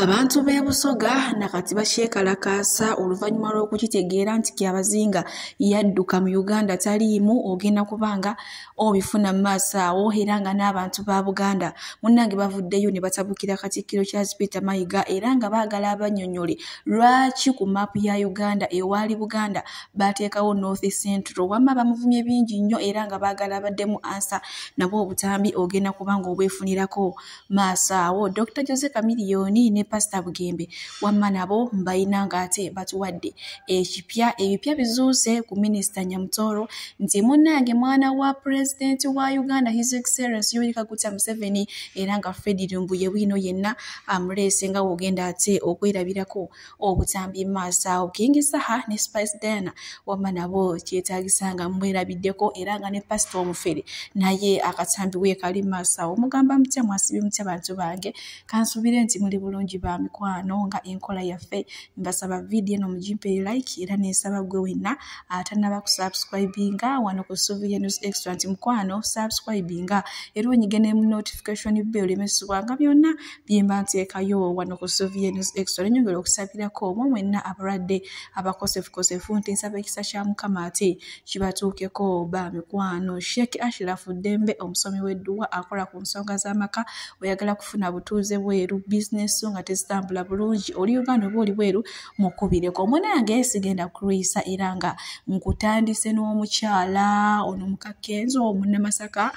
Abantu b'e Busoga nakati bakyekalakaasa oluvannyuma lw'okukitegeera nti Kyabazinga yadduka mu Uganda taliimu, ogenda kubanga obifuna mu maaso awo. Era nga n'abantu ba Buganda munnange bavuddeyo ne batabukira Katikkiro Charles Peter Mayiga, era nga baagala abannyonnyole lwaki ku maapu ya Uganda ewaali Buganda baateekawo North Central. Wamma bamuvumye bingi nnyo era nga baagala abaddemu ansa nabwo obutambi ogenda kubanga obwefunirako maaso awo. Dr. Jose Chameleone ne Pastor Bugembe wamma nabo mbayina ng'ate batuwadde ekipya. Ebipya bizuuse ku Minisita Nyamutoro nti munnange mwana wa Pulezidenti wa Uganda His Excellency Yoweri Kaguta Museveni, era nga Fred Lumbuye bwino yenna amuleese nga wogenda ate okwerabirako obutambi maaso awo. King Saha ne Spice Diana wamma nabo kyetaagisa nga mwerabiddeko, era nga ne Pastor Omufere naye akatambi we kali maaso awo. Mugamba mutya, mwasibye mutya bantu bange? Kansubire nti muli bulungi ba mikwano nga enkola yaffe. Mbasaba video eno mugimpe like, era nensaba gwe wenna atanaba kusubscribinga wano ku Sylvia News Extra nti mukwano subscribinga, era onyige ne notification bell olemesibwanga byonna byemba nteekayo wano ku Sylvia News Extra. Nyongera okusabirako omwo mwenna abalwadde abakosefukosefu nti nsaba ekisa kya Mukama ate kibatuukeko ba mikwano. Sheikh Ashraf Ddembe omusomi w'edduwa akola ku nsonga z'amaka, oyagala kufuna butuuze bweru, bizinesi nga tezitambula bulungi, oli Uganda oba oli bweru, mukubireko. Munange sigenda kulwisa, era nga nkutandise n'omukyala ono Mukakenzo omunnamasaka,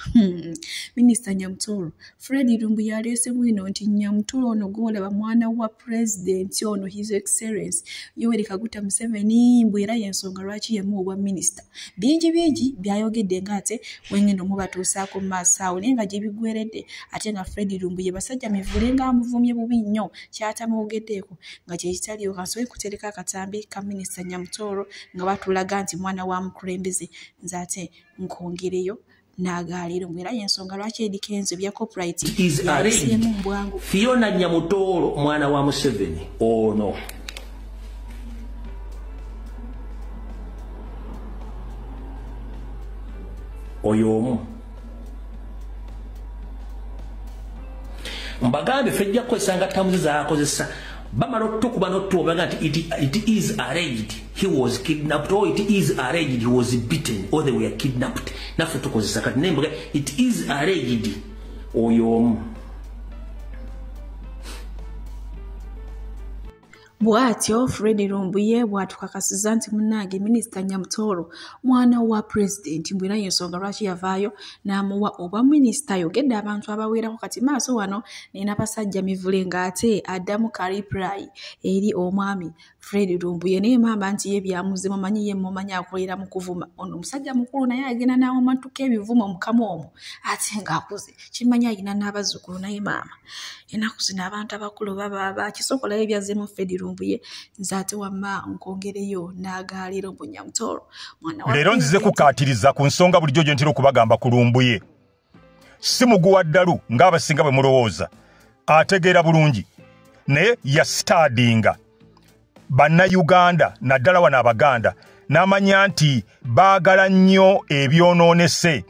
Minisita Nyamutoro. Fred Lumbuye yaleese bwino nti Nyamutoro ono gw'olaba mwana wa Pulezidenti ono His Excellency Yoweri Kaguta Museveni, mbu era y'ensonga lwaki yamuwa obwa minisita. Bingi bingi byayogedde ng'ate wengenda omubatuusaako mu maaso awo, naye nga gye biggweredde ate nga Fred Lumbuye basajja mivule ng'amuvumye bubi nnyo kyatamwogeddeeko nga kye kitaliiwo. Kansobe kutereka akatambi ka Minisita Nyamutoro nga batulaga nti mwana wa mukulembeze, nze ate nkongereyo n'agaaliro. Era y'ensonga lwaki Eddy Kenzo ebya copyright yabiseemu mu bwangu. Fiona Nyamutoro mwana wa Museveni ono oyo omu mbagambe fejja kukozesa tamuzi zaakozesa bamala otukuba n'otubaga nti it is alleged he was kidnapped, or it is alleged he was beaten, or they were kidnapped. Naffe tukozesa kati naye mbaga it is alleged oyo omu. Bw'atyo Fred Lumbuye bw'atukakasizza nti munnange Minisita Nyamutoro mwana wa Pulezidenti, mbu era y'ensonga lwaki yavaayo n'amuwa obwa minisita. Ayogedde abantu abawerako kati maaso wano n'abasajja mivule ng'ate addamu ka reply eri omwami Fred Lumbuye, naye maama nti ye byamuze mumanyi ye mumanyi akolera mu kuvuma. Ono omusajja mukulu naye agenda n'awamatuka ebivumo mukamu omwo ate ng'akuze, kimanyi ayina n'abazzukulu, naye maama ennaku zino abantu abakulu baba bakisokolayo ebyazzeemu Fred Lumbuye. Nze ate wamma nkongereyo n'agaaliro mbu Nyamutoro mwana wa leero nzize kukaatiriza ku nsonga bulijjo gye ntera okubagamba ku Lumbuye. Si muguwa ddalu ng'abasinga bwe mulowooza, ategeera bulungi, naye yasitaadinga Bannayuganda naddala wano Abaganda n'amanya nti baagala nnyo ebyonoonese,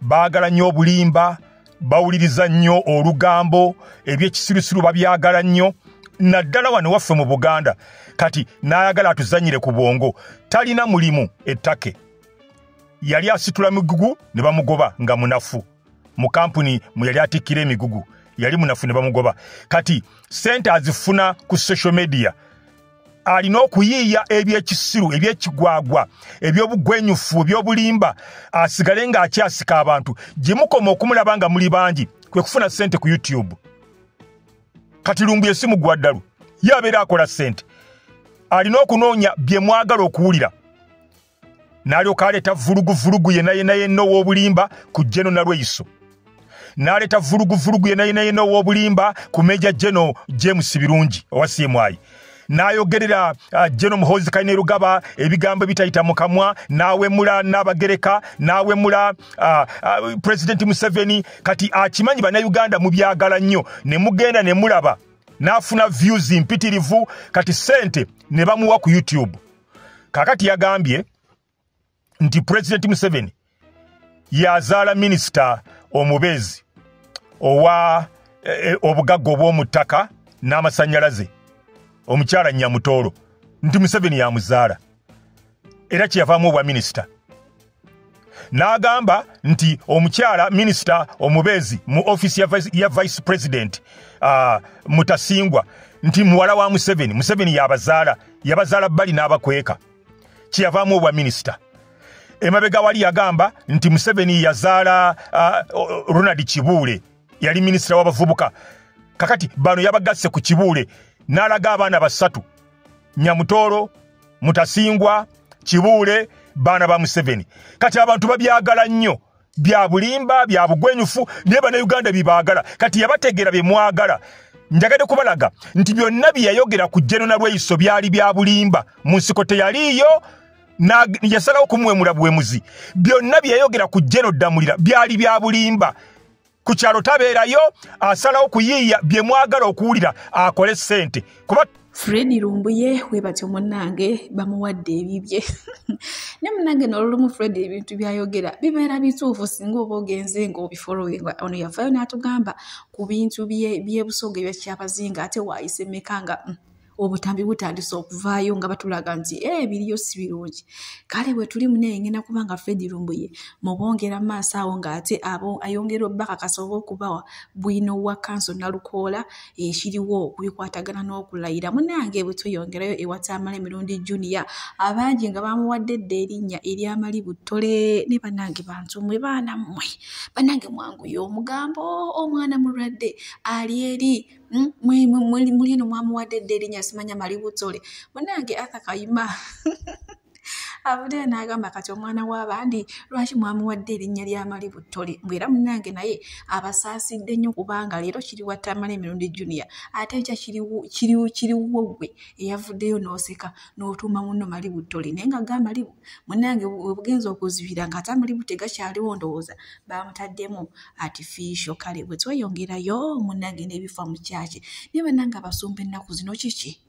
baagala nnyo obulimba, bawuliriza nnyo olugambo, ebyekisirusiru babyagala nnyo naddala wano waffe mu Buganda. Kati n'ayagala atuzannyire ku bwongo. Talina mulimu ettake, yali asitula migugu ne bamugoba nga munafu mu kampuni mwe yali atikkira emigugu, yali munafu ne bamugoba. Kati ssente azifuna ku social media, alina okuyiiya ebyekisiru, ebyekigwagwa, ebyobugwenyufu, ebyobulimba, asigale ng'akyasika abantu. Gye mukoma okumulaba nga muli bangi kwe kufuna ssente ku YouTube. Kati Lumbuye si mugwa ddalu, ye abeera akola ssente, alina okunoonya bye mwagala okuwulira, n'alyoka aleeta vuluguvulugu yenna yenna yenna ow'obulimba ku Geno Nalweyiso, n'aleeta vuluguvulugu yenna yenna yenna ow'obulimba ku Major Geno James Birungi owa CMI, n'ayogerera Geno Muhoozi Kainerugaba ebigambo ebitayita mu kamwa, n'awemula n'Abagereka, n'awemula President Museveni. Kati akimanyi Bannayuganda mubyagala nnyo, ne mugenda ne mulaba n'afuna views mpitirivu, kati ssente ne bamuwa ku YouTube. Kaakati yagambye nti President Museveni yazaala minisita omubeezi owa obugagga obw'omu ttaka n'amasannyalaze omukyala Nyamutoolo nti Museveni yamuzaala era kyeyavaamu obwa minisita. N'agamba nti omukyala minisita omubeezi mu ofiisi ya vice president Mutasingwa nti muwala wa Museveni, Museveni yabazaala, yabazaala bbali n'abakweka, kyeyavaamu obwa minisita. Emabega wali yagamba nti Museveni yazaala Ronald Kibuule, yali minisita w'abavubuka. Kakati bano yabagasse ku Kibuule n'alaga abaana basatu, Nyamutoolo, Mutasingwa, Kibuule, baana ba Museveni. Kati abantu babyagala nnyo, bya bulimba, bya bugwenyufu, naye Bannayuganda bibaagala. Kati yabategeera bye mwagala. Njagadde kubalaga nti byonna bye yayogera ku General Nalweyiso byali bya bulimba, mu nsiko teyaliiyo, yasalawo kumuwemula buwemuzi. Byonna bye yayogera ku General Ddamulira byali bya bulimba. Ku kyalo tabeerayo, asalawo kuyiiya bye mwagala okuwulira akole ssente. Kuba Fred Lumbuye webatyo munnange bamuwadde ebibye. Ne munnange n'olulumu Fred ebintu byayogera bibeera bituufu singa oba ogenze ng'obifollowinga. Ono yavaayo n'atugamba ku bintu by'ebusoga ebya Kyabazinga ate waayise mmeka nga obutambi butandise okuvaayo nga batulaga nti ebiriyo si birungi. Kale bwe tuli munaye ngenda kubanga Fred Lumbuye mubongera maaso awo ng'ate abo ayongera obbakakasa oba okubawa bwino wa kanso Nalukoola ekiriwo okubikwatagana n'okulayira. Munnange bwe tweyongerayo ewa Tamale Mirundi Junior, abangi nga bamuwadde edda erinnya ery'Amali Buttole. Ne bannange bantu mmwe, baana mmwe, bannange mwanguye omugambo, omwana mulwadde ali eri muli eno mwamuwadde edda erinnya simanya Mali Buttole. Munnange Arthur Kayima avuddeyo n'agamba kati omwana w'abandi lwaki mwamuwadde erinnya lya Mali Buttole, mbu era munnange naye abasaasidde nnyo kubanga leero kiri wa Tamale Mirundi Junior ate ekya kiriwo ggwe eyavuddeyo n'oseka n'otuuma munno Mali Buttole. Naye nga ga Mali munnange bwe bugenza okuzibira ng'ate Amalibu tegakyaliwo, ndowooza baamutaddemu artificial. Kale bwe tweyongerayo munnange n'ebifa mu kyaki, naye bannange abasumba ennaku zino kiki?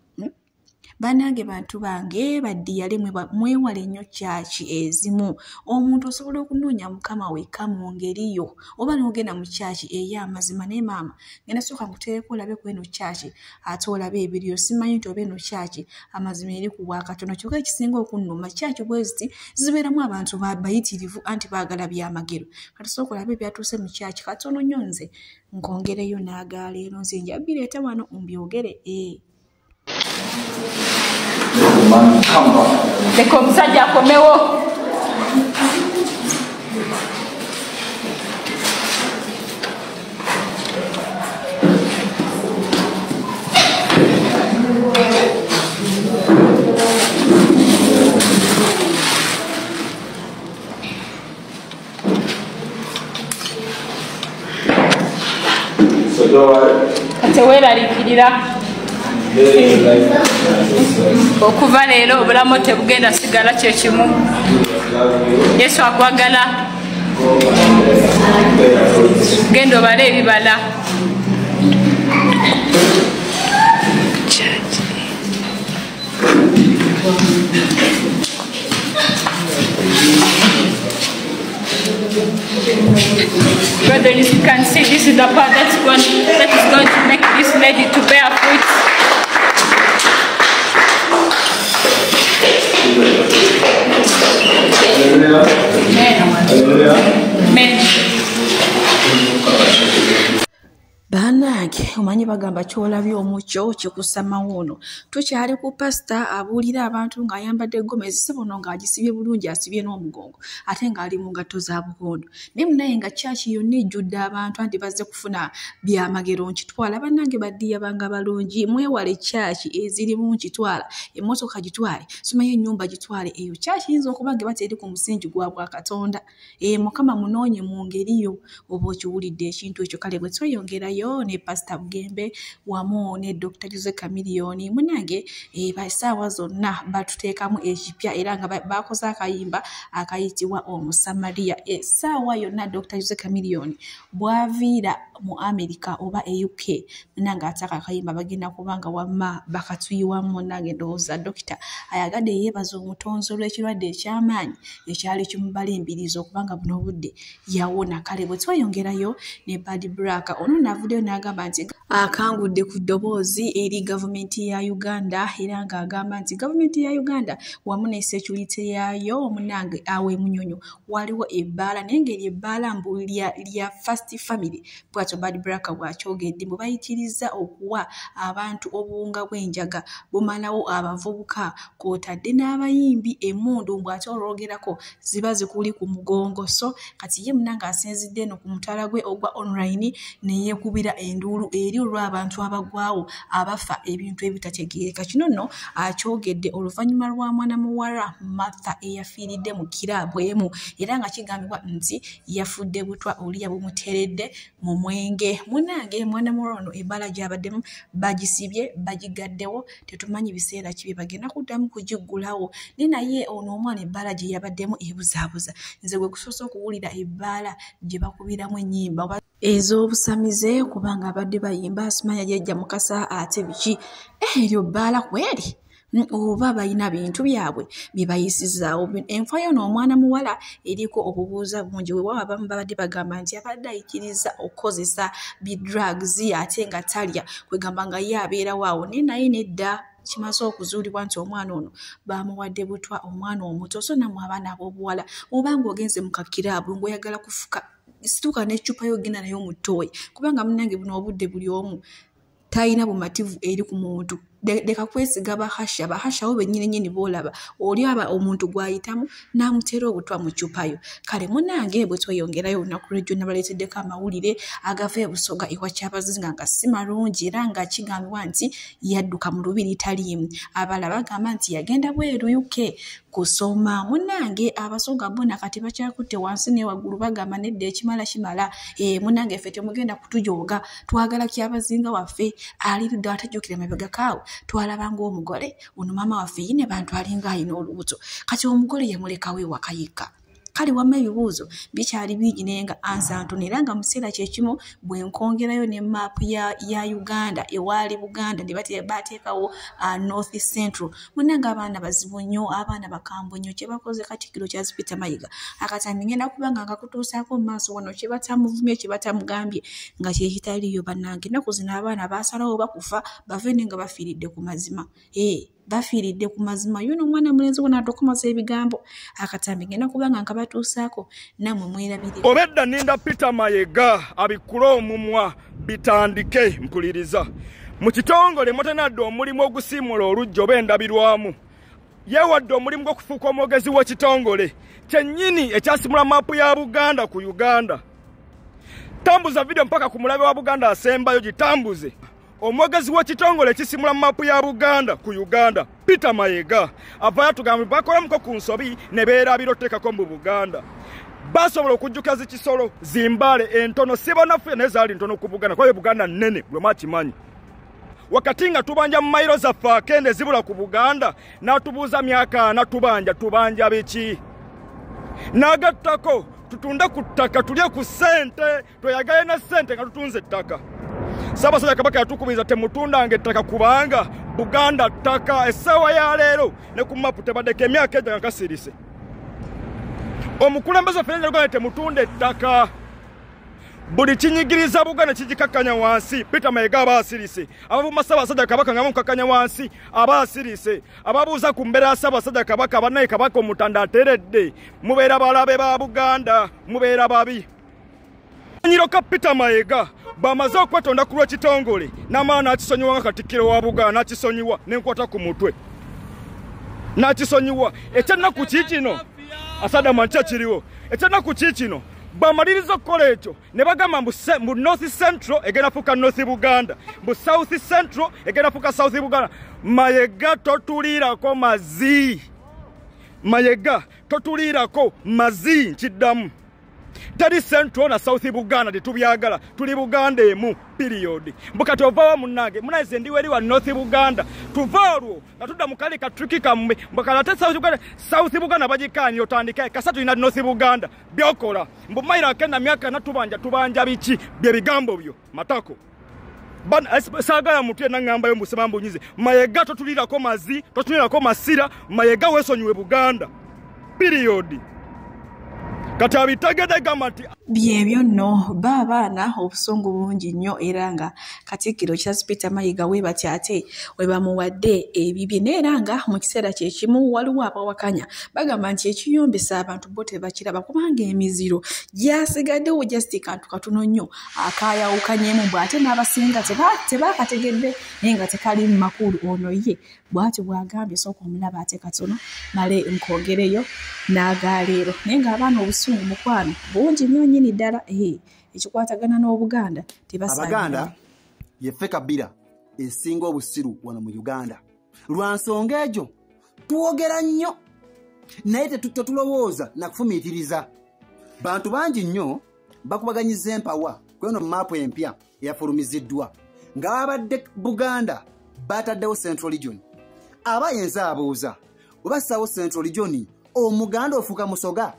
Bannange bantu bange baddiyale mwewale nnyo kyaki ezimu. Omuntu osobola okunoonya Mukama wekka mu ngeri yo oba n'ogenda mu kyaki ey'amazima. Naye maama ngenda sooka nkuteereko olabe ku eno kyaki ate olabe ebiriyo, simanyi nti oba eno kyaki amazima eri ku bwakatono. Kyokka ekisinga okunnuma kyaki bwe ziti zibeeramu abantu bayitirivu anti baagala byamagero. Kati sooka olabe ebyatuuse mu kyaki katono nnyo, nze nkongereyo n'agaaleero nze nja bireeta wano mbyogere. Leka omusajja akomewo. Kati weeraliikirira okuva leero obulamu tebugenda sigala kye kimu. Yesu akwagala, genda obale ebibala. Brethren, as you can see, this is the part that is going to make this lady to bear fruit. Amen. Bannange omanyi bagamba ky'olabye omukyo kikusamawo. Ono tukyali ku pasita abuulira abantu ng'ayambadde gomesi, si buno ng'agisibye bulungi, asibye n'omugongo ate ng'ali mu ngatto za bukondo. Naye munaye nga kyaki yonna ejjudde abantu anti bazze kufuna byamagero. Nkitwala bannange baddiya banga balungi, mwewale kyaki ezirimu nkitwala, emmotoka gitwale, simanyi ennyumba gitwale. Eyo kyaki eyinza okuba nga bateri ku musingi gwa Bwakatonda. Mukama munoonye mu ngeri yo oba okiwulidde ekintu ekyo. Kale bwe tweyongerayo ne Pastor Bugembe wamu ne Dr. Jose Chameleone, munnange essaawa zonna batuteekamu ekipya era nga bakoze akayimba akayitibwa Omusamaliya. Essaawa yonna Dr. Jose Chameleone bw'aviira mu America oba e UK, munnange ate ako akayimba bagenda kubanga wamma bakatuyiwamu. Munnange ndowooza Dokita ayagadde yeebaza omutonzi olw'ekirwadde eky'amaanyi ekyali kimubalimbiriza okubanga buno obudde yawona. Kale bwe tweyongerayo ne Bad Black, ono n'avuddeyo n'agamba nti akangudde ku ddoboozi eri gavumenti ya Uganda, era ng'agamba nti gavumenti ya Uganda wamu ne security yaayo omunange awe Munyonyo waliwo ebbaala, naye ng'eryo ebbaala mbu lya First Family. Bw'atyo Bad Black bw'akyogedde, mbu bayitiriza okuwa abantu obuwunga bw'enjaga bumalawo abavubuka kw'otadde n'abayimbi emmundu, bw'ate olwogerako ziba zikuli ku mugongo. So kati ye munange asinzidde eno ku mutala gwe ogwa online ne yeekubira enduulu eri olw'abantu abagwawo abafa ebintu ebitategeereka. Kino nno akyogedde oluvannyuma lwa mwana muwala Martha eyafiiridde mu kiraabu emu, era nga kigambibwa nti yafudde butwa oli yabumuteeredde mu mwenge. Munange mwana muwala ono ebbaala gy'abaddemu bagisibye bagigaddewo, tetumanyi biseera ki bye bagenda kuddamu kugiggulawo. Naye ono omwana ebbaala gye yabaddemu ebuzaabuza. Nze gwe gusoose okuwulira ebbaala gye bakubiramu ennyimba ez'obusamize, kubanga abadde bayimba asimanya jjajja Mukasa ate biki eryo bbaala kweri oba balina bintu byabwe bye bayisizaawo. Enfa yo n'omwana muwala eriko obubuuza bungi. Weewaawo abamu babadde bagamba nti abadde ayikiriza okukozesa bi drugs ate nga talya, kwegamba nga ye abeerawo awo, naye nedda kimaze okuzuulibwa nti omwana ono bamuwadde butwa, omwana omuto. So nammwe abaana ab'obuwala, obanga ogenze mu kakiraabu ng'oyagala kufuka, situka n'eccupa yo genda nayo mu ttooyi, kubanga munnange buno obudde buli omu talina bumativu eri ku muntu. Leka kwesiga bahasha, bahasha bo bennyini nnyini b'olaba oli aba omuntu gw'ayitamu n'amuteera obutwa mu ccupa yo. Kale munnange bwe tweyongerayo olunaku lw'ejjo nabaleeteddeko amawulire agava e Busoga ewa Kyabazinga nga si malungi, era nga kigambibwa nti yadduka mu lubiri taliimu. Abalala bagamba nti yagenda bweru UK kusoma. Munnange Abasoga bo nakati bakyakutte wansi ne waggulu, bagamba nedda ekimala kimala. Munnange ffe temugenda kutujooga, twagala Kyabazinga waffe ali ludda atajjukira mabega kaawe. Twalaba ng'omugole ono maama waffe yine bantu alinga alina olubuto, kati omugole yamulekawo ewaka yekka. Kale wamma ebibuuzo bikyali bingi naye nga ansa ntono, era nga mu kiseera kye kimu bwe nkwongerayo ne maapu ya Uganda ewaali Buganda ne bateekawo North Central. Munnange abaana bazibu nnyo, abaana bakambwe nnyo. Kye bakoze Katikkiro Charles Peter Mayiga akatambi ngenda kuba nga nkakutuusaako mu maaso wano, kye batamuvumye kye batamugambye nga kye kitaliiyo. Bannange ennaku zino abaana baasalawo bakufa bave naye nga bafiiridde ku mazima. Bafiiridde ku mazima. Yo n'omwana mulenzi wano atokomosa ebigambo. Akatambi ngenda kuba nga nkabatuusaako nammwe mwerabire. Obedda nninda Peter Mayega abikkule omumwa bitandike mpuliriza. Mu kitongole mutanadde omulimu ogusiimula oluggya oba endabirwamu. Yeewadde omulimu gw'okufuuka omwogezi w'ekitongole kyennyini ekyasimula maapu ya Buganda ku Uganda. Tambuza vidiyo mpaka ku mulabe wa Buganda asembayo, gitambuze. Omwogezi w'ekitongole ekisimula maapu ya Buganda ku Uganda Peter Mayega avaayo atugamba bakolamuko ku nsobi ne beerabira oteekako mu Buganda. Basobola okujjuka zikisolo zimbaale entono, si banafu naye zaali ntono ku Buganda, kuba Buganda nnene buli omu akimanyi. Wakati nga tubanja mu mayiro zaffe akende zibula ku Buganda, n'atubuuza myaka ana tubanja, tubanja biki? N'agattako tutunde ku ttaka tulye ku ssente, tweyagale na ssente nga tutunze ettaka. Ssaabasajja Kabaka yatukubiriza temutundanga ettaka kubanga Buganda ttaka. Essaawa ya leero ne ku mapu tebaddeko emyaka ejja nga kasirise. Omukulembeze waffe yagamba temutunda ettaka. Buli kinyigiriza Buganda kigikakkanya wansi. Peter Mayega aba asirise. Abavuma Ssaabasajja Kabaka nga bamukakkanya wansi aba asirise. Ababuuza ku mbeera ya Ssaabasajja Kabaka bannaye Kabaka omutanda ateredde. Mubeera balabe ba Buganda, mubeera babi. Nyiroka Peter Mayega bamaze okwetonda ku lw'ekitongole n'amaana n'akisonyiwa nga Katikkiro wa Buganda n'akisonyiwa n'enkwata ku mutwe n'akisonyiwa. Ekyennaku kiikino Asadama nkya kiriwo. Ekyennaku kiikino bamaliriza okukola ekyo ne bagamba mbu North Central egenda fuuka North Buganda, mbu South Central egenda fuuka South Buganda. Mayega totuliirako mazzi, Mayega totuliirako mazzi, nkiddamu. Teri Central na South Buganda tetubyagala, tuli Buganda emu period. Mbu kati ovaawo munnange, munnange ndi weri wa North Buganda, tuva olwo nga tudda mu kale katuki kammwe, mbu kati ate South Buganda, South Buganda bagikaanye otandike kasa tulina North Buganda byokola. Mbu mayiro akenda myaka na tubanja, tubanja biki? Bye bigambo byo matako. Saagala muntu yenna ŋŋambayo mbu sema mbunyize. Mayega totulirako mazzi, totulirako masira, Mayega weesonyiwe Buganda period. Kati abitegedde gamba nti byebyo nno ba abaana obusungu bungi nnyo, era nga Katikkiro Charles Peter Mayiga we batya ate we bamuwadde ebibye. Naye era nga mu kiseera kye kimu waliwo abawakanya bagamba nti ekiyombesa abantu bo tebakiraba, kubanga emiziro gyasigaddewo just kantu katono nnyo akaayawukanyemu, bw'ate n'abasinga tebakategedde naye nga tekali mu makulu. Ono ye bw'atyo bw'agambye, sooka omulaba ate katono male nkwongereyo n'agaaleero. Naye ng'abaana obusungu mukwano bungi nnyo nnyini ddala, ekikwatagana n'Obuganda tebasaanira. Abaganda yeffe kabira esinga obusiru wano mu Uganda. Lwa nsonga egyo twogera nnyo naye tetulowooza na kufumiitiriza. Bantu bangi nnyo bakubaganyiza empawa kweno maapu empya eyafulumiziddwa nga babadde Buganda bataddewo Central Region. Abayenza abuuza bwe bassaawo Central Region Omuganda ofuuka Musoga?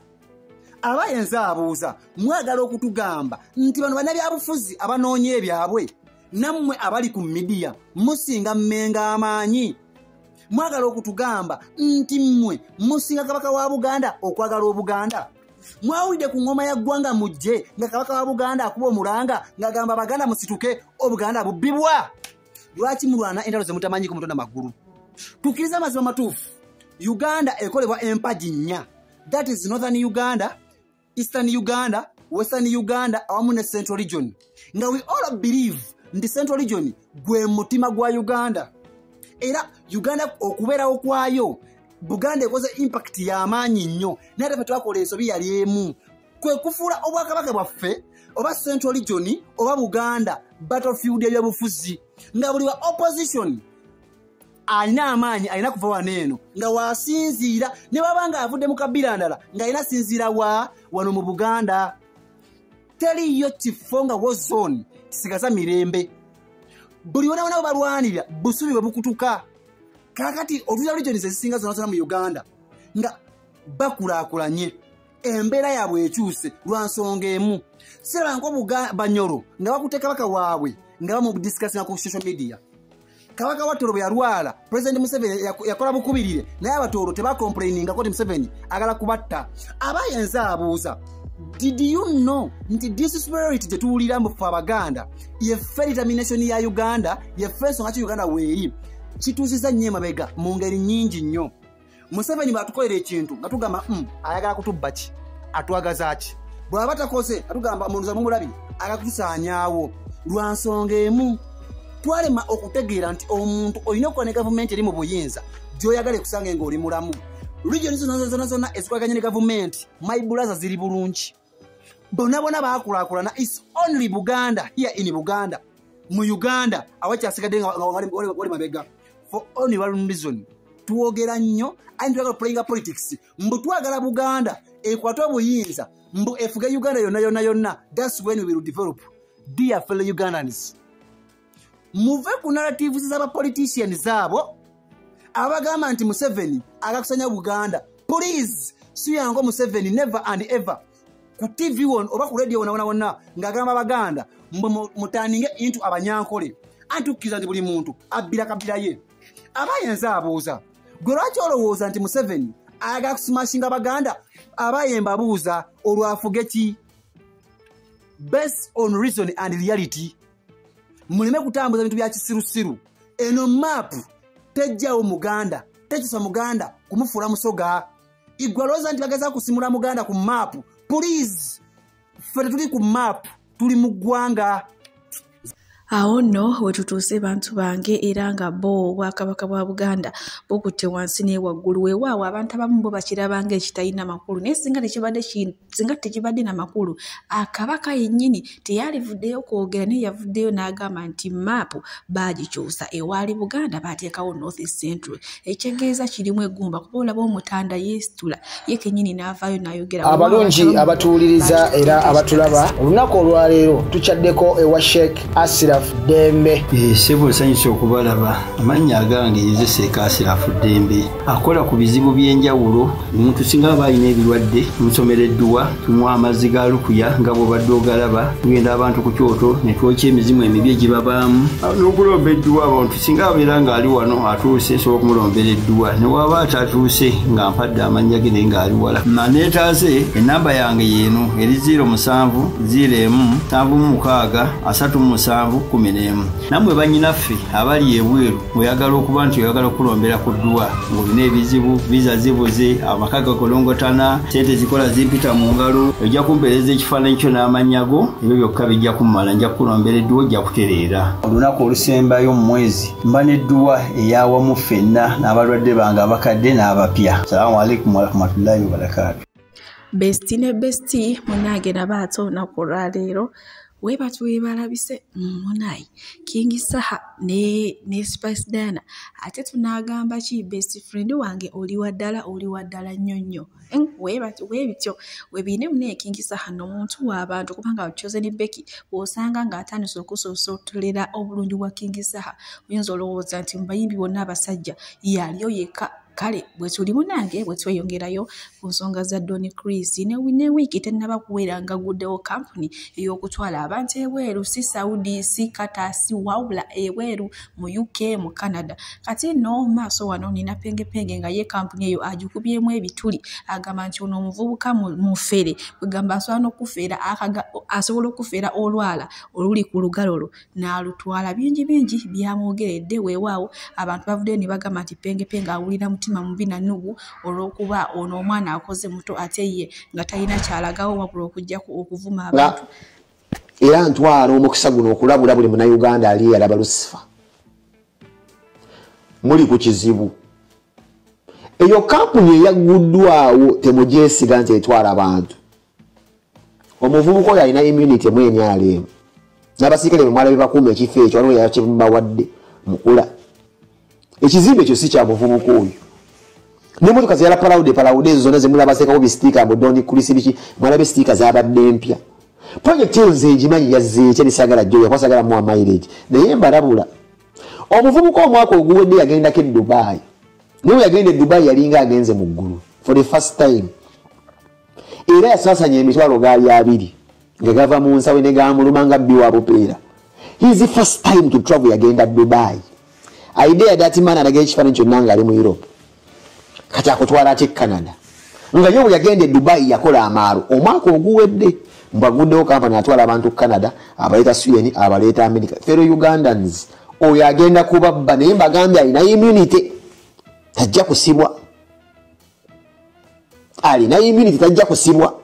Abayenza abuuza mwagala okutugamba nti bano bannabyabufuzi abanoonya ebyabwe nammwe abali ku midiya musinga mmenga amaanyi? Mwagala okutugamba nti mmwe musinga Kabaka wa Buganda okwagala Obuganda? Mwawulidde ku ngoma ya ggwanga mujje nga Kabaka wa Buganda akuba omulanga ng'agamba Abaganda musituke Obuganda bubbibwa? Lwaki mulwana entalo ze mutamanyi ku mutonda magulu? Tukkirize amazima matuufu. Uganda ekolebwa empagi nnya. That is Northern Uganda, Eastern Uganda, Western Uganda awamu ne Central Region. Nga we all believe nti Central Region gwe mutima gwa Uganda. Era Uganda okubeerawo kwayo Buganda ekoze impact y'amaanyi nnyo. Naye ate ffe twakola ensobi yali emu, kwe kufuula obwakabaka bwaffe oba Central Region oba Buganda battlefield y'ebyobufuzi, nga buli wa opposition alina amaanyi alina kuva wano eno nga wasinziira, ne baba nga avudde mu kabira ndala nga alina sinziira wa wano mu Buganda. Teriyo kifo nga war zone kisigaza mirembe. Buli wona wona balwanirira busubi bwe bukutuka. Kaakati otuza regions ezisinga zonna zonna mu Uganda nga bakulaakulanye, embeera yaabwe ekyuse lwa nsonga emu. Siraba nko Banyoro nga bakutte Kabaka waabwe nga bamudiscussinga ku social media. Kabaka wa Toro bwe yalwala, President Museveni yakola bukubirire, naye Abatooro tebacomplainingako nti Museveni agala kubatta. Abayenza abuuza, did you know nti this spirit gye tuwulira mu ffe Abaganda yeffe determination ya Uganda, yeffe ensonga ki Uganda weeri kituusiza nnyo emabega mu ngeri nnyingi nnyo. Museveni bw'atukolera ekintu nga tugamba ayagala kutubba ki, atwagaza ki? Bw'aba takoze atugamba munuza mumulabye agala kutusaanyaawo. Lwa nsonga emu twalema okutegeera nti omuntu olina okukola ne gavumenti eri mu buyinza gy'oyagala ekusange ng'oli mulamu. Regions zonna zonna zonna ezikolaganye ne gavumenti my brother ziri bulungi, bonna bonna baakulaakulana. It's only Buganda here in Buganda mu Uganda awakyasigadde nga wali mabega for only one reason. Twogera nnyo aye twagala playing politics, mbu twagala Buganda ekwate obuyinza mbu efuge Uganda yonna yonna yonna. That's when we will develop. Dear fellow Ugandans, muve ku narratives z'aba politicians abo abagamba nti Museveni agakusanya Buganda. Please, siyango Museveni never and ever ku TV won oba ku radio wonna wonna wonna ng'agamba Abaganda mbu mutaninge into Abanyankole. Anti tukkiriza nti buli muntu abbira kabira ye. Abayenza abuuza gwe lwaki olowooza nti Museveni ayagala kusimashinga Abaganda? Abayemba abuuza olwafuge ki? Based on reason and reality. Muleme kutambuza bintu bya kisirusiru. Eno map tejjawo Muganda, tekyusa Muganda kumufuula Musoga. Igwe alowooza nti bageza kusimula Muganda ku map. Please, ffe tetuli ku map, tuli mu ggwanga. Awo nno we tutuuse bantu bange, era nga bo obwakabaka bwa Buganda bukutte wansi ne waggulu. Weewaawo abantu abamu bo bakiraba ng'ekitalina makulu, naye singa tekibadde na makulu, akabaka yennyini teyalivuddeyo kwogera, naye yavuddeyo n'agamba nti maapu baagikyusa, ewaali Buganda baateekawo North Central. Ekitegeeza kirimu eggumba, kuba olaba Omutanda yeesitula ye kennyini n'avaayo n'ayogera. Abalungi abatuwuliriza era abatulaba, olunaku olwaleero tukyaddeko ewa Sheikh Asira Asirafu Ddembe. Ssebo nsanyuse okubalaba. Amannya agange nze Seeka Asirafu Ddembe. Akola ku bizibu by'enjawulo. Omuntu singa aba alina ebirwadde, tumusomera edduwa, tumuwa amazzi ga lukuya nga bw'obadde ogalaba, tugenda abantu ku kyoto ne twokya emizimu emibi egibabaamu. N'okulomba edduwa abantu singa abeera ng'ali wano atuuse nsobola okumulombera edduwa. Ne bw'aba atatuuse nga mpadde amannya ge naye ng'ali wala. Neetaase ennamba yange y'eno eri 07 01 76 37 11. Nammwe bannyinaffe abali ebweru mweyagala okuba nti oyagala okulombera ku dduwa ng'olina ebizibu, viza zibuze, amaka gakolongotana, ssente zikola zimpita mu ngalo, ojja kumpeereza ekifaananyi kyo n'amannya go, ebyo byokka bijja kummala, nja kukulombera edduwa ojja kutereera. Olunaku olusembayo mu mwezi mba n'edduwa eyawamu ffenna n'abalwadde bange abakadde n'abapya. Salaamu alaikum warahmatullahi wabarakaatu. Bestie ne bestie munnange nabo ate olunaku olwaleero weebatu weebalabise munayi King Saha ne Spice Diana ate tunaagamba ki best friend wange oli wa ddala nnyo nnyo weebatu weebityo webiine munaye King Saha n'omuntu w'abantu kubanga Chosen Becky bw'osanga ng'atandise okusoosotolera obulungi bwa King Saha oyinza olowooza nti mu bayimbi bonna abasajja yaliyo yekka. Kale bwe tuli munnange bwe tweyongerayo ku nsonga za Don Chris ne wiiki tennaba kuwera nga guddewo kampuni ey'okutwala abantu ebweru, si Saudi, si Qatar, si wabula ebweru mu UK, mu Canada. Kati nno maaso wano nina pengepenge nga ye kampuni eyo agikubyemu ebituli, agamba nti ono omuvubuka mufere, kwegamba asobola n'okufeera asobola okufeera olwala oluli ku lugalo lwo n'alutwala. Bingi bingi byamwogeredde, weewaawo abantu bavuddeyo ne bagamba nti pengepenge awulira mutima mubi na nnugu olw'okuba ono omwana akoze muto ate ye nga talina kyalagawo wabula okuggyako okuvuma abantu. Era ntwala omukisa guno okulabula buli munnayuganda ali eyalaba Lucifer. Muli ku kizibu. Eyo kampuni eyagguddwawo temugyesiga nti etwala abantu. Omuvubuka oyo alina immunity mu NRM. N'abasirikale bwe mwalabye bakuuma ekifo ekyo waliwo yakibawadde mukula. Ekizimbe ekyo si kya muvubuka oyo. N'emmotoka ze yala palawude ezo zonna ze mulaba seekako bisitiika mbu Don Chris biki, mwalabye sitiika zaabadde mpya. Projekiti eyo nze ngimanyi yazze etya nesagala jjo yakwasagala muwa mileage. Naye mbalabula. Omuvubuka omwaka oguwedde yagendako e Dubai. Naye yagenda e Dubai yalinga agenze mu ggulu for the first time. Era yasaasanya emitwalo gaali 2 nga gava mu nsawo ne gamuluma nga bbi wa bupeera. His first time to travel yagenda Dubai. Idea that man alaga ekifaananyi kyonna ng'ali mu Europe. Kati akutwala ate Canada. Nga ye bwe yagenda e Dubai yakola amaalo omwaka oguwedde mbaguddewo kampani atwala abantu Canada, abaleeta Sweden, abaleeta America. Fellow Ugandans, oyo agenda kubabba naye mbagambye alina immunity tajja kusibwa. Alina immunity tajja kusibwa.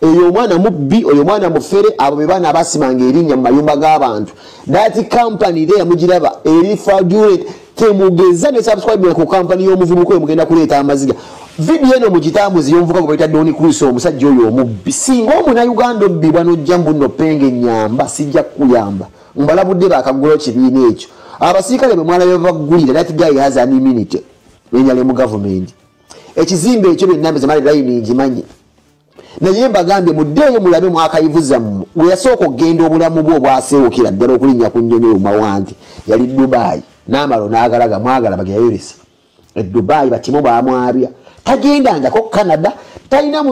Oyo omwana mubbi, oyo omwana mufere, abo be baana abasimanga erinnya mu mayumba g'abantu. That company there mugiraba eri fraudulent. Temugeza ne subscribe ku company y'omuvubuka oyo mugenda kuleeta amaziga. Video eno mugitambuze y'omuvubuka gwe bayita Don Chris omusajja oyo omubbi. Singa omunnayuganda obbibwa n'ojja mbu nno penge nnyamba, sijja kukuyamba. Mbalabudde baakaggulawo kibiina ekyo. Abasirikale bwe mwalabye baggulira, that guy has an immunity. Enyale mu government. Ekizimbe ekyo byonna mbize mali line ngimanyi. Naye mbagambye muddeeyo mulabe mwakayivuza mmwe. We yasooka okugenda obulamu bwe obwaseewukira ddala okulinnya ku nnyonyi eyo mawandi. Yali Dubai. N'amalo n'agalaga mwagala bageyayolesa. E Dubai bakimu baamwabya. Tagendangako Canada, talina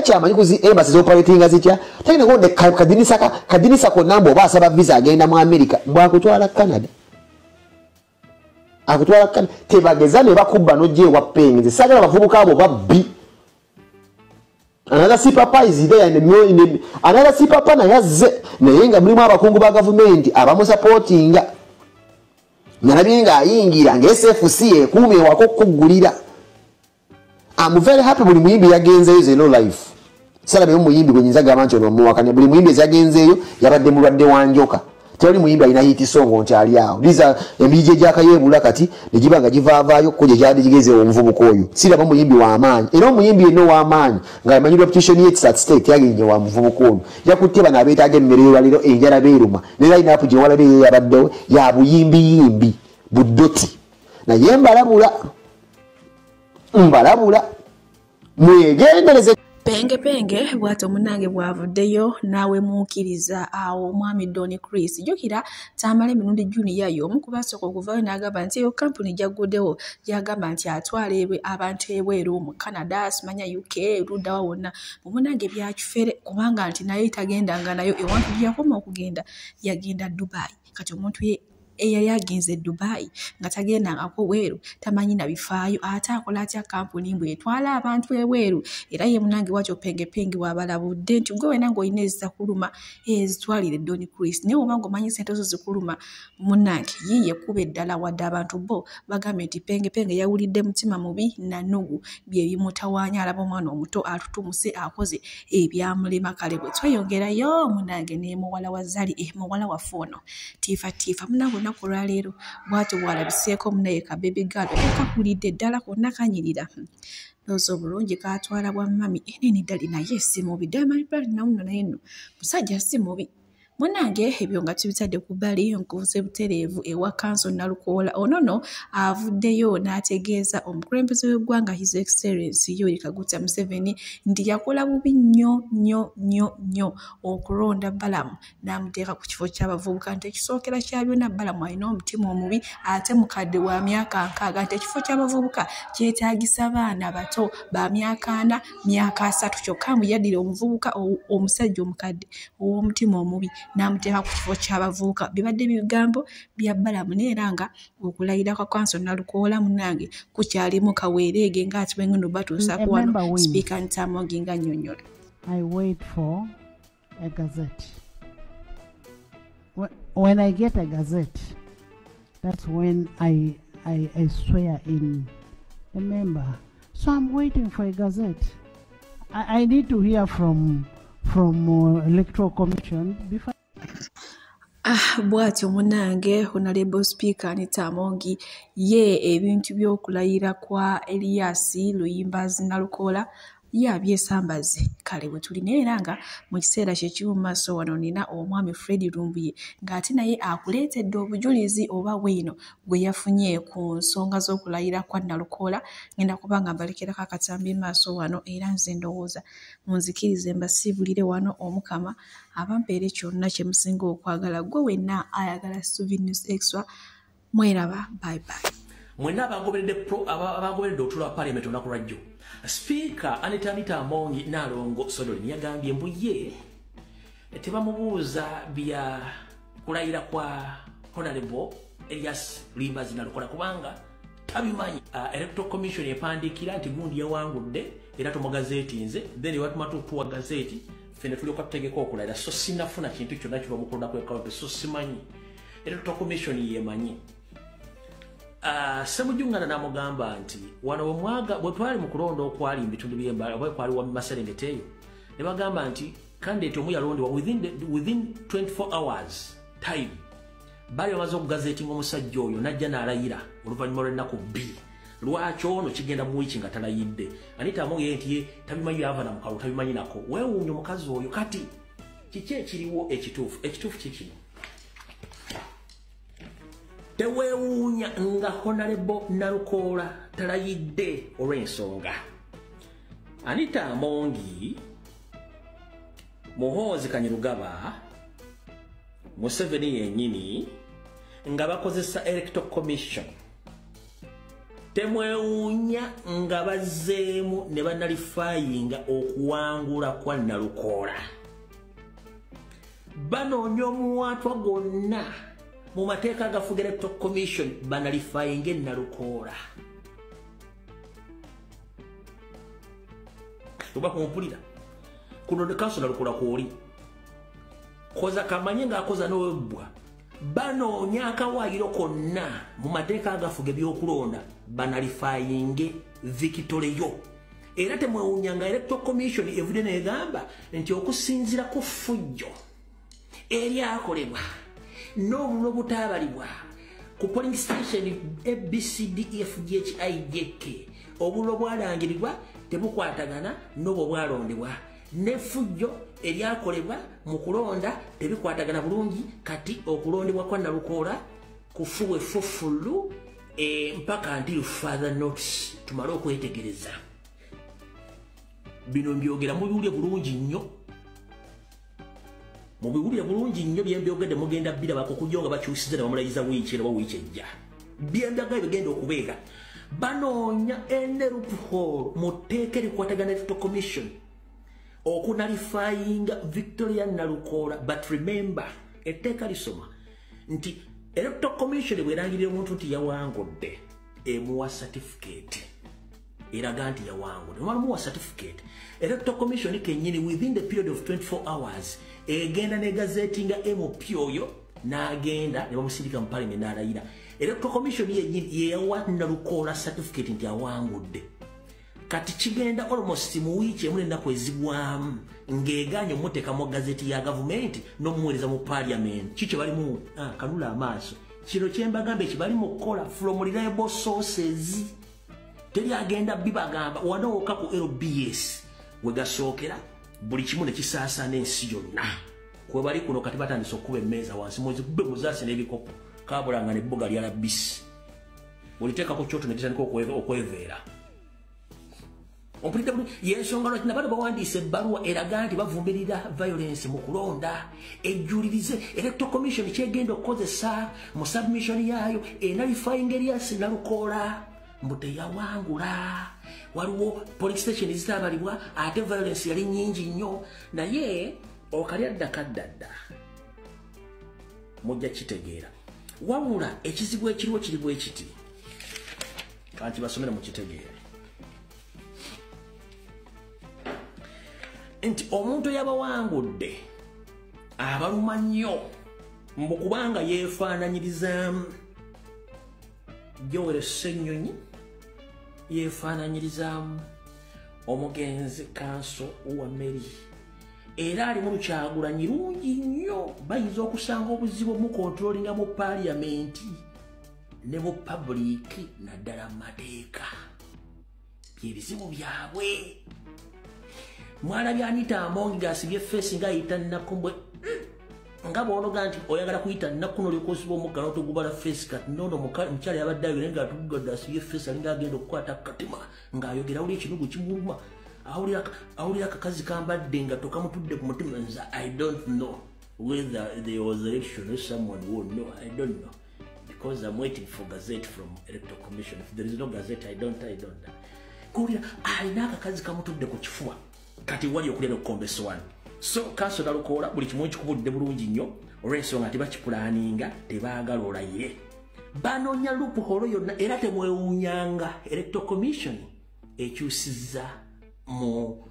kyamanyi ku zi embassy z'operatinga zitya, talina gonde kadinisa konna mbu oba asaba visa agenda mu America, mbwakutwala Canada. Akutwala Canada. Tebageza ne bakubba n'ojja ewa Peng. Nze saagala bavubuka abo babbi. Another sipapa is there in another sipapa naye azze naye nga mulimu abakungu ba gavumenti abamusapootinga. Nalabye ng'ayingira nga SFC ekuuma ewaka okuggulira. I'm very happy buli muyimbi yagenzeeyo ze no life. Salabe omuyimbi gwe nyinza gamba nti ono omuwakanya buli muyimbi yagenzeeyo yabadde mulwadde wa njoka. Tewali muyimbi alina hit song nti ali awo. These are emiji egyakayeebula kati ne giba nga givaavaayo ko gye gyali gigeze omuvubuka oyo. Siraba omuyimbi w'amaanyi. Era omuyimbi yenna ow'amaanyi ng'amanyi reputation ye at stake yagenye wa muvubuka oyo. Yakutte bano abeetaaga emmere y'olwaleero enjala beeruma. Ne line up gye walabye ye yabaddewo ya buyimbiyimbi buddoti. Naye mbalabula mwegendereze. Penge penge bw'atyo munnange bw'avuddeyo n'awemuukiriza awo omwami Don Chris. Jjukira Tamale Mirundi Junior y'omu ku baasooka okuvaayo n'agamba nti eyo kampuni gy'agguddewo gy'agamba nti atwala abantu ebweru mu Canada, simanya UK, ludda wa wonna. Munnange byakifere kubanga nti naye tagendanga nayo ewantu gye yakoma okugenda yagenda Dubai. Kati omuntu ye eyali agenze Dubai nga tagendangako bweru tamanyi na bifaayo ate akola atya kampuni mbwe etwala abantu ebweru. Era ye munnange wakyo Penge Penge bw'abalabudde nti gwe wena ng'olina ezikuluma ezitwalire Don Chris, naye oba ng'omanyi ssente zo zikuluma munnange yiiye ekkubo eddala. Wadde abantu bo bagambye nti Penge Penge yawulidde mutima mubi na nnugu bye bimutawaanya, alaba omwana omuto atutumuse akoze ebyamulema. Kale bwe tweyongerayo munnange ne muwala wa Zari, muwala waffe ono Tifa Tifa munnange olunaku olwaleero bw'atyo bw'alabiseeko munnaye ka baby girl ekakulidde ddala konna kanyirira. Ndowooza obulungi kaatwala bwa mami enene ddali naye si mubi. Diamond Platnumz nno naye nno musajja si mubi. Munnange ebyo nga tubitadde ku bbali, nkuvuze butereevu ewa Kanso Nalukoola. Ono nno avuddeyo n'ategeeza omukulembeze w'eggwanga His Excellency Yoweri Kaguta Museveni nti yakola bubi nnyo nnyo nnyo nnyo okulonda Balamu n'amuteeka ku kifo ky'abavubuka, nti ekisookera kya byonna Balamu alina omutima omubi ate mukadde wa myaka 60, nti ekifo ky'abavubuka kyetaagisa baana bato ba myaka 4 myaka 3 kyokka mbu yaddira omuvubuka omusajja omukadde ow'omutima omubi n'amuteeka ku kifo ky'abavubuka. Bibadde bigambo bya Balamu, naye era nga okulayira kwa Kanso Nalukoola munnange kukyalimu kaweereege ng'ati bwe ngendo batuusaako wano Sipiika Anita Among nga nnyonnyola. I wait for a gazette. When I get a gazette, that's when I swear in a member. So I'm waiting for a gazette. I need to hear from Electoral Commission before. Bw'atyo munnange Honorable Speaker Anita Among ye ebintu by'okulayira kwa Elias Luyimbazi Nalukoola ye abyesambaze. Kale bwe tuli naye era nga mu kiseera kye kimu mu maaso wano nina omwami Fred Lumbuye ng'ate naye akuleetedde obujulizi oba bwino gwe yafunye ku nsonga z'okulayira kwa Nalukoola. Ngenda kuba nga mbalekerako akatambi maaso wano, era nze ndowooza munzikirize mbasiibulire wano. Omukama abampeere kyonna kye musinga okwagala. Gwe wenna ayagala Suvi News Extra, mweraba, bye bye. Mwenna abagoberedde otulo wa parliament olunaku lwajjo, Speaker Anita Among Nalongo Sodolin yagambye mbu ye tebamubuuza bya kulayira kwa Honorable Elias Luyimbazi Nalukoola kubanga tabimanyi. Electoral Commission epandiikira nti gundi yawangudde era tumugazeetinze, then watuma tutuwa gazeti ffene tulyoka tutegeka okulayira. So sinafuna kintu kyonna kiva mu kulonda kw'ekawunti, so simanyi. Electoral Commission yemanyi. Ssemujju n'amugamba nti wano bwe twali mu kulonda okwali mu bitundu by'Embarara oba kwali wa Maserengeti eyo, ne bagamba nti candidate omu yalondebwa within 24 hours time baali bamaze okugazeetinga omusajja oyo n'ajja n'alayira oluvannyuma lw'ennaku 2. Lwaki ono kigenda mu wiiki nga talayidde? Anita Among ye nti ye tabimanyi byava na mukalu, tabimanyi nako. Weewuunya omukazi oyo. Kati kiki ekiriwo ekituufu? Ekituufu kikino. Teweewuunya nga Honorable Nalukoola talayidde olw'ensonga. Anita Among, Muhoozi Kainerugaba, Museveni yennyini nga bakozesa Electoral Commission. Temwewuunya nga bazzeemu ne banalifayinga okuwangula kwa Nalukoola. Banoonya omuwaatwa gwonna mu mateeka agafuga Electoral Commission banalifayinge Nalukoola. Oba kumpulira kuno ne Kanso Nalukoola kwoli koza kamanye ng'akoza n'owebbwa. Banoonya akawaayiro konna mu mateeka agafuga ebyokulonda banalifayinge victory yo. Era temwewuunya nga Electoral Commission evudde n'egamba nti okusinziira ku ffujjo eryakolebwa n'obululu obutaabalibwa ku polling station ABCDEFGHIJK, obululu obwalangirirwa tebukwatagana n'obwo obwalondebwa, n'effujjo eryakolebwa mu kulonda tebikwatagana bulungi. Kati okulondebwa kwa Nalukoola kufuwe fufulu mpaka until further notice tumale okwetegereza. Bino mbyogera mubiwulire bulungi nnyo. Mubiwulire bulungi nnyo bye mbyogedde mugenda birabako kujja nga bakyusiza ne bamulayiza wiiki era wiiki ejja. Byendaga ebigenda okubeera. Banoonya ene loophole mu tteeka erikwatagana Electoral Commission okunalifyinga Victoria Nalukoola. But remember, etteeka lisoma nti Electoral Commission bw'erangirira omuntu nti yawangudde, emuwa certificate eraga nti yawangudde. Omala muwa certificate, Electoral Commission kennyini within the period of 24 hours egenda ne gazetinga MP oyo n'agenda ne bamusindika mu parliament n'alayira. Electoral Commission yennyini yeyawa Nalukoola certificate nti awangudde. Kati kigenda almost mu wiiki emu n'ennaku ezigwamu ng'egaanye omuteeka mu gazeti ya gavumenti n'omuweereza mu parliament. Ki kye balimu? Kanula amaaso. Kino kye mbagamba ekibali mu kukola from reliable sources. Teri agenda bibagamba wano wokka ku LBS we gasookera buli kimu ne kisaasaana ensi yonna. Kwe bali kuno kati batandise okukuba emmeeza wansi, muzikube muzaase n'ebikopo kabulanga n'ebbuga lya labisi. Oliteekako kyoto ne kitandika okweveera. Ompulidde bulungi? Y'ensonga lwaki nabano bawandiise ebbaluwa eraga nti bavumirira violence mu kulonda. Ejjulirize Electoral Commission kyegenda okukozesa mu submission yaayo enalifying Erias Nalukoola mbu teyawangula. Waliwo police station ezitaabalibwa ate violence yali nnyingi nnyo, naye okalya dda kadda dda mujja kitegeera. Wabula ekizibu ekiriwo kiri bwe kiti, kanti basomere mukitegeere nti omuntu eyabawangudde abaluma nnyo mbu kubanga yeefaananyirizaamu Joel Ssenyonyi, yeefaananyirizaamu omugenzi Kanso Wameri, era ali mu Lukyagulanyi lungi nnyo. Bayinza okusanga obuzibu mu controllinga mu paaliyamenti ne mu public naddala mu mateeka. Byebizibu byabwe. Mwalabye Anita Among ng'asibye feesi ng'ayita nnaku mbwe nga bw'onoga nti oyagala kuyita nnaku n'olyoka osiba omugga n'otogubala feesi. Kati noono omukyala yabadde ayogera naye ng'atugadde asibye feesi alinga agenda okukwata katima ng'ayogera awulira ekinugu kimuluma, awulira akakazi kambadde nga tokamutudde ku mutima. Nze I don't know whether there was election or someone who know, I don't know, because I'm waiting for gazette from Electoral Commission. If there is no gazette, I don't. Kuwulira alina akakazi kamutudde ku kifuba. Kati wali okulya n'okukomba essowaani. So Kanso Nalukoola buli kimu nkikubudde bulungi nnyo olw'ensonga nti bakipulaninga tebaagala olayire. Banoonya loophole yonna era temwewuunyanga Electoral Commission ekyusizza mu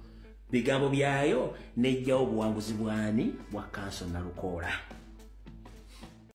bigambo byayo n'ejjawo obuwanguzi bwani bwa Kanso Nalukoola.